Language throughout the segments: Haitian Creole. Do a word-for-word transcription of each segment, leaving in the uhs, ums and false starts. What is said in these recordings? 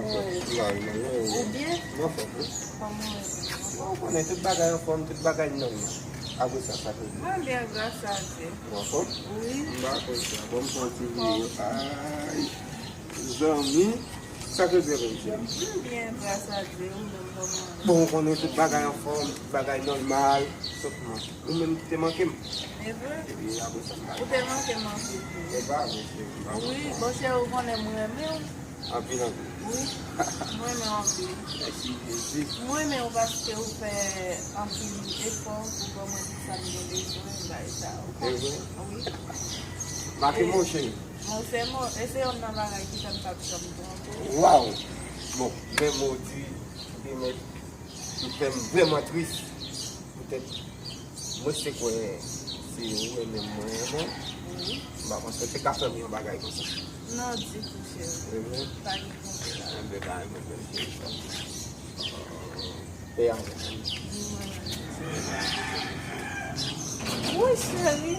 Ou byen? M anfòm, wi. Kòman w ye? Bon, ou konnen tout bagay anfòm, tout bagay nòmal. Apre sa, sa k rive? Mwen byen, gras a Dye. Ou anfòm? Wi. M pa konn sa. Bon, m fè yon ti videyo. Ay, zanmi, sa k rive menm, cheri? M byen, gras a Dye. Ou menm, kòman w ye? Bon, ou konnen tout bagay anfòm, tout bagay nòmal, sòf mwen. Ou menm ki te manke m. E vre? Epi apre sa, m pa... Ou te manke m anpil tou. E pa vre, cheri, m pa konn sa. Wi, bon, cheri, ou konnen m renmen w. Anpil, anpil. Wi. M renmen w anpil. Mèsi, Jezi. M renmen w paske ou fè anpil efò pou ban mwen tout sa m gen bezwen, bagay sa. Ou konn? E vre? Wi. Make m, cheri. Bon, se mo, e se yonn nan bagay ki fè m p ap janm twonpe w. Waw! Bon, men mo di, ou te mèt, ou fè m vrèman tris. Poutèt mwen te kwè se ou renmen m, mwen renmen w. Wi. M pa panse w te ka fè m yon bagay konsa. Non, ditou, cheri. Renmen? Pa gen twonpe la. Enben, pa gen pwoblèm, cheri. Pè avè m. Wi, cheri.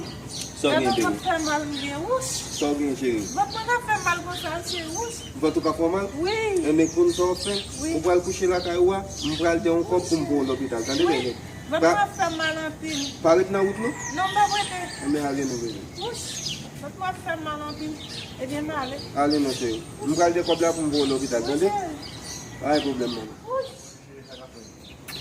Sa w gen, cheri? Tèlman m ap fè mal, m gen wouch. Sa w gen, cheri? Vant mwen ka fè mal konsa, cheri, wouch. Vant ou ka fè w mal? Wi. Enben, konn sa w ap fè? Wi. Ou pral kouche lakay ou a, m pral te yon kòb pou m voye w lopital. Tande byen, men. Vant mwen ap fè m mal anpil. Pa ret nan wout, non? Non, m p ap rete. Enben, ale non, bebe. Wouch, vant mwen ap fè m mal anpil. Ebyen, m ale. Ale non, cheri. M pral te kòb la pou m voye w lopital, tande? Wi, cheri. Pa gen pwoblèm, manman. Wouch.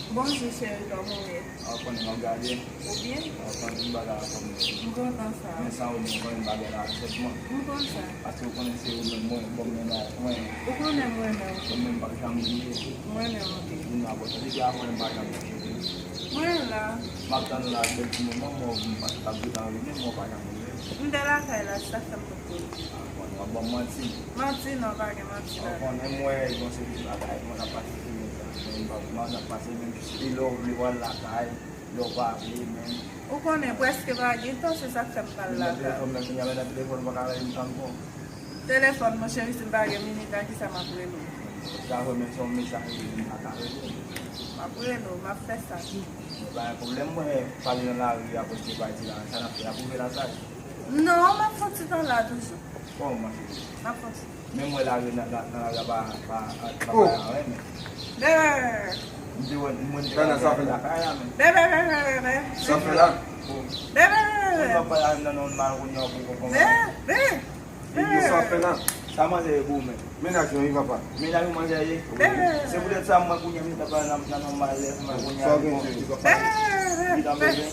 Bonjou, cheri, kòman w ye? A, ou konnen m ap gade. Ou byen? A, ou konnen tout bagay la kòm... M kontan sa. Men sa ou di, ou konnen bagay la sètman. M konn sa. Paske ou konnen se ou menm mwen, bon, men la, mwen. Ou konnen m renmen w. Ou menm m p ap janm bliye. M renmen w anpil. Vin la, bon, depi avan m pa janm bliye. Mwen la. M ap tann ou la, bèl ti moman, mwen, m pa t ap gentan rive, mwen pa janm rive. M te lakay la, se sa k fè m pot konnen. A, bon, w ap ban m manti. Manti non, pa gen manti la. Ou konnen m wè yon seri de bagay, mwen ap pase sou men sa. Men m pa, mwen ap pase menm si lè w vle w al lakay, lè w pa vle menm. Ou konnen prèske pa gen tan, se sa k fè m pa al lakay. Telefòn nan, kounya, nan telefòn, ou pa ka rele m tann bon. Telefòn, mon cheri, si m pa gen minit la, kisa m ap rele w? Sa vre, men se yon mesaj, m pa ka rele w. M ap rele w, m ap fè sa. Men pa gen pwoblèm, mwen pale nan lari a, apre se pati la, sa n ap fè a, pwouve la sa. Non, m ap fè yon ti tan la toujou. Kòman, cheri? M ap fè yon ti tan. Men mwen lari nan, nan, nan lari a pa, pa, pa, pa bay anyen, men. Bebe. M te wè, mwen te lakay la, men. Bebe, bebe, bebe. Sa fè la? Bebe, bebe, bebe. Mwen pa pale nan non mal kounye a pou konprann. Bebe. Bebe. Sa fè la? Sa manzè ye pou ou menm? Mennaj mwen, wi, papa. Mennaj ou manzè ye? Bebe. Se poutèt sa mwen kounye a m te pale nan, nan non mal lè mwen kounye a. Sa gen, cheri? Bebe. Li nan bezwen.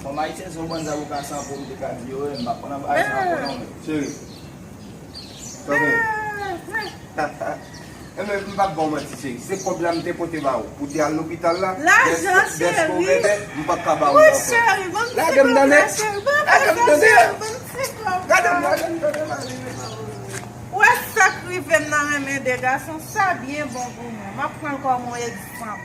Fanm ayisyen se yon bann zaboka san po, m te ka di yo, m pa konn nan bagay san po non, men. Cheri. Sa gen? Enben, m p ap ba w manti, cheri. Se kòb la m te pote ba ou pou te al lopital la. Lajan, cheri. Dèske w bebe, m p ap ka ba ou ankò. Wi, cheri, ban m ti kòb la, cheri. Lage m tande. Ban m ti kòb la. Gade m, gade m, gade m, gade m. Ou wè sa k rive m nan renmen de gason, sa byen bon pou mwen. M ap pran l kòm yon egzanp.